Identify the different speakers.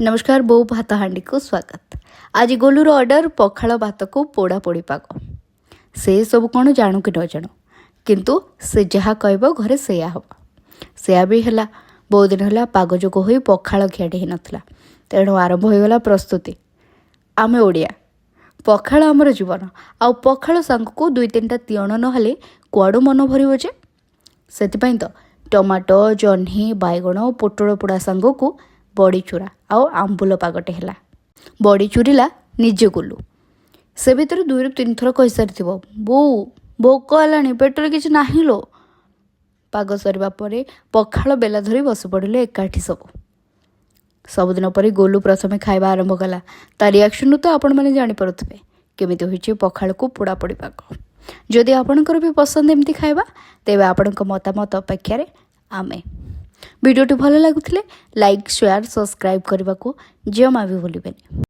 Speaker 1: ନମସ୍କାର, ବୋଉ ଭାତ ହାଣ୍ଡିକୁ ସ୍ୱାଗତ। ଆଜି ଗୋଲୁର ଅର୍ଡ଼ର ପଖାଳ ଭାତକୁ ପୋଡ଼ା ପୋଡ଼ି ପାଗ। ସେ ସବୁ କ'ଣ ଜାଣୁ କି ନ ଜାଣୁ, କିନ୍ତୁ ସେ ଯାହା କହିବ ଘରେ ସେଇଆ ହେବ। ସେୟା ବି ହେଲା। ବହୁତ ଦିନ ହେଲା ପାଗ ଯୋଗ ହୋଇ ପଖାଳ ଖିଆଟି ହେଇନଥିଲା, ତେଣୁ ଆରମ୍ଭ ହୋଇଗଲା ପ୍ରସ୍ତୁତି। ଆମେ ଓଡ଼ିଆ, ପଖାଳ ଆମର ଜୀବନ। ଆଉ ପଖାଳ ସାଙ୍ଗକୁ ଦୁଇ ତିନିଟା ତିଅଣ ନହେଲେ କୁଆଡ଼ୁ ମନ ଭରିବ ଯେ? ସେଥିପାଇଁ ତ ଟମାଟୋ, ଜହ୍ନି, ବାଇଗଣ, ପୋଟଳ ପୋଡ଼ା ସାଙ୍ଗକୁ ବଡ଼ି ଚୁରା ଆଉ ଆମ୍ବୁଲ ପାଗଟେ ହେଲା। ବଡ଼ି ଚୁରିଲା ନିଜେ ଗୋଲୁ। ସେ ଭିତରେ ଦୁଇରୁ ତିନି ଥର କହିସାରିଥିବ, "ବୋଉ, ଭୋକ ହେଲାଣି, ପେଟରେ କିଛି ନାହିଁ ଲୋ।" ପାଗ ସରିବା ପରେ ପଖାଳ ବେଲା ଧରି ବସି ପଡ଼ିଲେ ଏକାଠି ସବୁ। ସବୁଦିନ ପରି ଗୋଲୁ ପ୍ରଥମେ ଖାଇବା ଆରମ୍ଭ କଲା। ତା ରିଆକ୍ସନରୁ ତ ଆପଣମାନେ ଜାଣିପାରୁଥିବେ କେମିତି ହୋଇଛି ପଖାଳକୁ ପୋଡ଼ାପୋଡ଼ି ପାଗ। ଯଦି ଆପଣଙ୍କର ବି ପସନ୍ଦ ଏମିତି ଖାଇବା, ତେବେ ଆପଣଙ୍କ ମତାମତ ଅପେକ୍ଷାରେ ଆମେ। ଭିଡ଼ିଓଟି ଭଲ ଲାଗୁଥିଲେ ଲାଇକ୍, ସେୟାର, ସବସ୍କ୍ରାଇବ୍ କରିବାକୁ ଜମା ବି ଭୁଲିବେନି।